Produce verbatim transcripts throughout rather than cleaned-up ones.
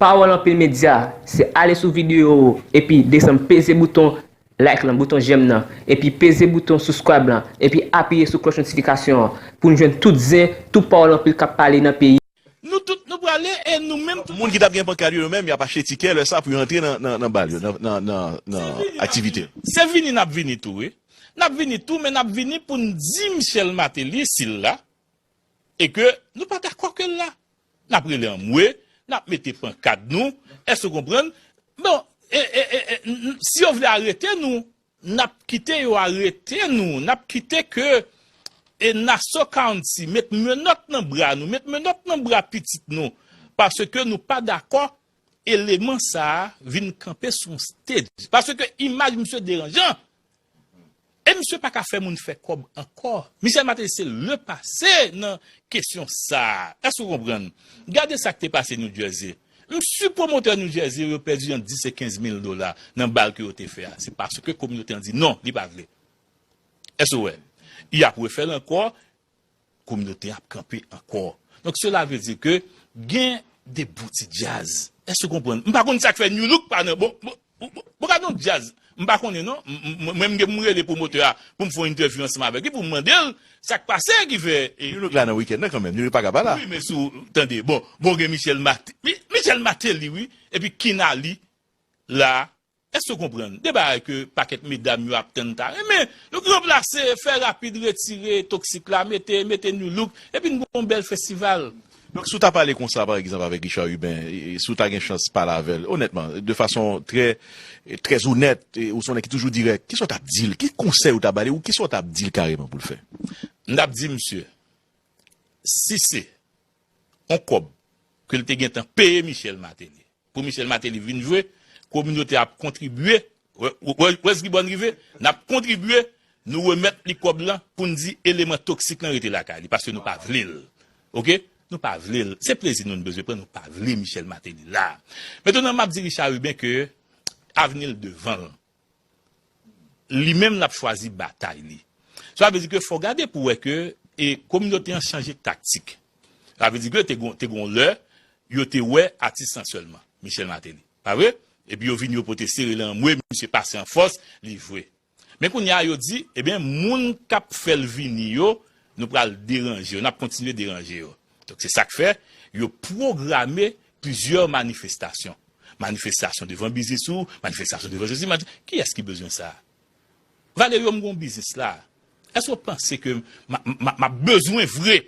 Pawòl Anpil Medya, se ale sou videyo epi desann peze bouton like lan, bouton j'aime nan, epi peze bouton subscribe lan, epi apiye sou klòch notifikasyon an pou n jwenn tout zen, tout pawòl anpil k ap pale nan peyi. Nou tout nou prale e nou menm tout. Moun ki t ap gen pankad yo, yo menm, y ap achte tikè lè sa pou yo antre nan, nan, nan bal yo, nan, nan, nan, nan aktivite. Se vini n ap vini tou, wi. N ap vini tou, men n ap vini pou n di Michel Martelly, si l la, e ke nou pa dakò ke l la. N ap rele anmwe, n ap mete pankad nou, èske w konprann? Bon, e, e, e, e, n- si yo vle arete nou, n ap kite yo arete nou, n ap kite ke e Nassau County met menòt nan bra nou, met menòt nan bra pitit nou, paske nou pa dakò eleman sa a vin kanpe sou yon stage. Paske imaj misye deranjan. E misye pa ka fè moun fè kòb ankò. Michel Martelly se le pase nan kesyon sa a. Èske w konprann? Gade sa k te pase New Jersey. M si pwomotè New Jersey yo pèdi ant dis e kenz mil dola nan bal ke yo te fè a. Se paske kominote an di non, li pa vle. Èske w wè? Y ap refè l ankò, kominote ap kanpe ankò. Donk, sela vle di ke gen de bon ti djaz. Èske w konprann? M pa konn sa k fè Nu Look pa nan bon, bon, bon, bon, bon, gade yon djaz. M pa konnen non. M- m- Mwen, m gen pou m rele pwomotè a pou m fè yon entèvyou ansanm avèk li, pou m mande l sa k pase ki fè. E Nu Look la nan wikenn nan kanmenm. Nu Look pa ka pa la. Wi, men si w tande, bon, bon, gen Michel Mat- Mi- Michel Martelly, wi, epi Kinali la. Èske w konprann? De bagay ke pakèt medam yo ap tann ta renmen. Donk, ranplase, fè rapid, retire toksik la, mete, mete Nu Look, epi n gon bèl festival. Donk, si w ta pale konsa, pa egzanp, avèk Richard Huben, e- e si w ta gen chans pale avè l, onètman, de fason trè, trè onèt, e ou se yon nèg ki toujou dirèk, kisa w t ap di l? Ki konsèy ou ta ba li? Ou kisa w t ap di l kareman pou l fè? M t ap di misye, si se yon kòb ke l te gentan peye Michel Martelly, pou Michel Martelly vin jwe, kominote a ap kontribye, wè, wè, wè, wè Gibòn rive, n ap kontribye, nou remèt li kòb lan pou n di eleman toksik lan rete lakay li, paske nou pa vle l. Oke? Nou pa vle l. Se plezi nou n bezwen pran, nou pa vle Michel Martelly la. Mentnan, m ap di Richard Huben ke avni l devan l. Li menm l ap chwazi batay li. Sa vle di ke fò w gade pou w wè ke e kominote an chanje taktik. Sa vle di ke te gon, te gon lè, yo te wè atis lan sèlman, Michel Martelly. Pa vre? Epi yo vin, yo pote sere l anmwe, misye pase an fòs, li jwe. Men kounye a, yo di, ebyen, moun k ap fè l vini yo, nou pral deranje yo, n ap kontinye deranje yo. Donk, se sa k fè, yo pwograme plizyè manifestasyon. Manifestasyon devan biznis ou, manifestasyon devan sesi, manif- kiyès ki bezwen sa? Valerio, m gon biznis la. Èske w panse ke m a- m a- m ap bezwen vre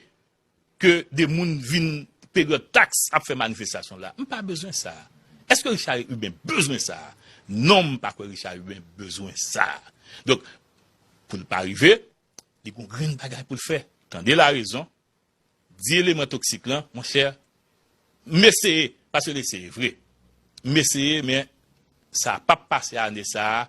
ke de moun vin peryòd taks ap fè manifestasyon la? M pa bezwen sa. Èske Richard Huben bezwen sa? Non, m pa kwè Richard Huben bezwen sa. Donk, pou l pa rive, li gon grenn bagay pou l fè. Tande larezon, di eleman toksik lan, monchè, m eseye, paske l eseye vre. M eseye, men sa p ap pase ane sa a,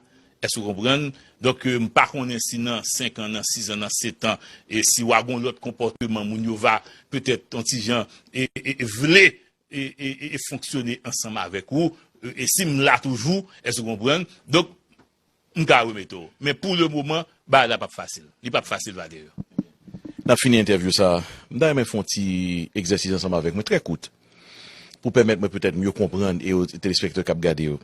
èske w konprann? Donk, e, m pa konnen si nan senk an, nan sis an, nan sèt an, e si w a gon lòt konpòteman, moun yo va petèt yon ti jan e, e, e vle e, e, e, e fonksyone ansanm avèk ou, e, e si m la toujou, èske w konprann? Donk, m ka remete w. Men pou le moman, bagay la p ap fasil. Li p ap fasil, Valerio. N ap fini entèvyou sa a. M ta renmen fè yon ti egzèsis ansanm avèk mwen, trè kout, pou pèmèt mwen petèt mye konprann e yo, telespektatè k ap gade yo.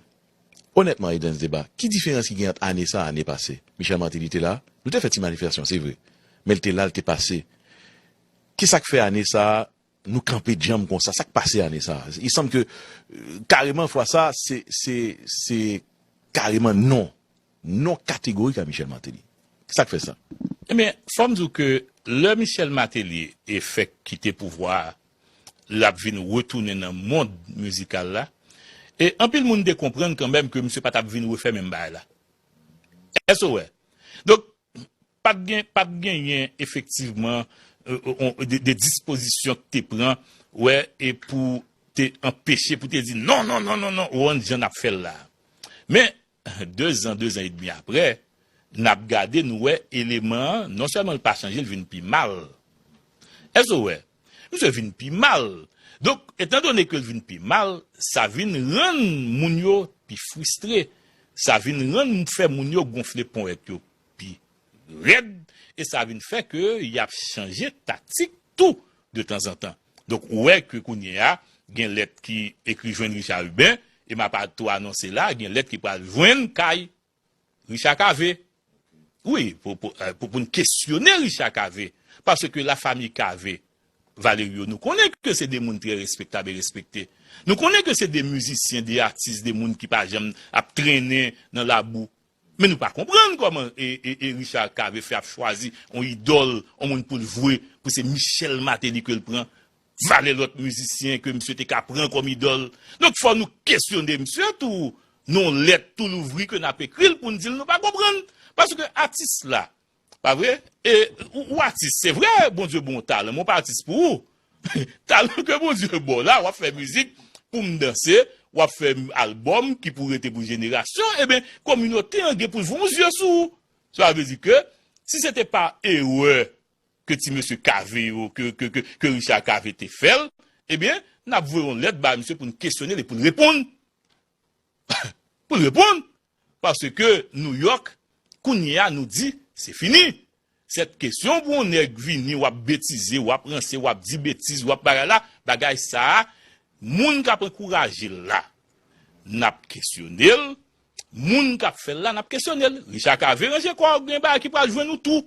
Onètman, Edan's Deba, ki diferans ki gen ant ane sa a, ane pase? Michel Martelly te la, nou te fè ti manifestasyon, se vre. Men l te la, l te pase. Kisa k fè ane sa a, nou kanpe djanm konsa? Sa k pase ane sa a? Il sanble ke, euh, kareman fwa sa, se, se, se kareman non. Non kategorik a Michel Martelly. Sa k fè sa? Ebyen, fò m di w ke lè Michel Martelly e fèk kite pouvwa a, l ap vin retounen nan mond mizikal la, e anpil moun te konprann kanmenm ke misye pa t ap vin refè menm bagay la. Èske w wè? Donk, pa t gen, pa t genyen efektivman, euh, on- de, de dispozisyon k te pran, wè, e pou te anpeche, pou te di non, non, non, non, non, ou konn jan n ap fè l la. Men, de zan, de zan edmi apre, n ap gade, nou wè eleman an, non sèlman l pa chanje, l vin pi mal. Èske w wè? Misye vin pi mal. Donk, etandone ke l vin pi mal, sa vin rann moun yo pi fristre. Sa vin rann, fè moun yo gonfle ponyèt yo pi rèd, e sa vin fè ke y ap chanje taktik tou de tanzantan. Donk, ou wè ke kounye a, gen lèt ki ekri jwenn Richard Huben, e m ap tou anonse la, gen lèt ki pral jwenn kay Richard Cavé. Wi, pou, pou, euh, pou, pou n kesyone Richard Cavé. Paske la fami Cavé, Valerio, nou konnen ke se de moun trè respektab e respekte. Nou konnen ke se de mizisyen, de atis, de moun ki pa janm ap trennen nan labou. Men nou pa konprann kòman e, e, e Richard Cavé fè ap chwazi yon idòl, yon moun pou l vwe, pou se Michel Martelly ke l pran. Valè lòt mizisyen ke misye te ka pran kòm idòl. Donk, fò nou kesyone misye tou, nan yon lèt tou louvri ke n ap ekri l pou n di l nou pa konprann. Paske atis la, pa vre? E ou, ou atis, se vre, Bondye ba w talan, men w pa atis pou ou. Talan ke Bondye ba w la, w ap fè mizik pou m danse, w ap fè albòm ki pou rete pou jenerasyon, ebyen, kominote an gen pou l voye yon zye sou ou. Sa vle di ke, si se te pa erè ke ti mesye Cavé yo, ke, ke, ke, ke Richard Cavé te fè l, ebyen, n ap voye yon lèt ba misye pou n kesyone l e pou l reponn. Pou l reponn. Paske Nouyòk, kounye a, nou di, se fini. Sèt kesyon pou yon nèg vini, w ap betize, w ap ranse, w ap di betiz, w ap bagay la, bagay sa a, moun k ap ankouraje l la, n ap kesyone l. Moun k ap fè l la, n ap kesyone l. Richard Cavé, ranje kò w, gen bagay ki pral jwenn ou tou.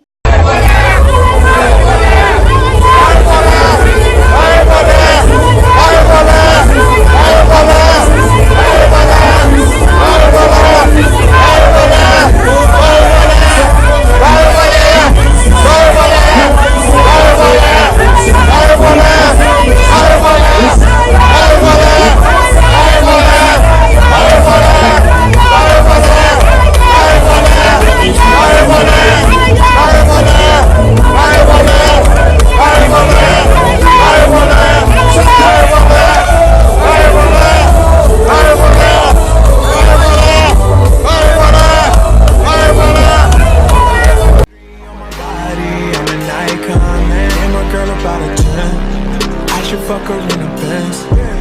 On my body, I'm an icon, man. And my girl about a ten. I should fuck her in a Benz.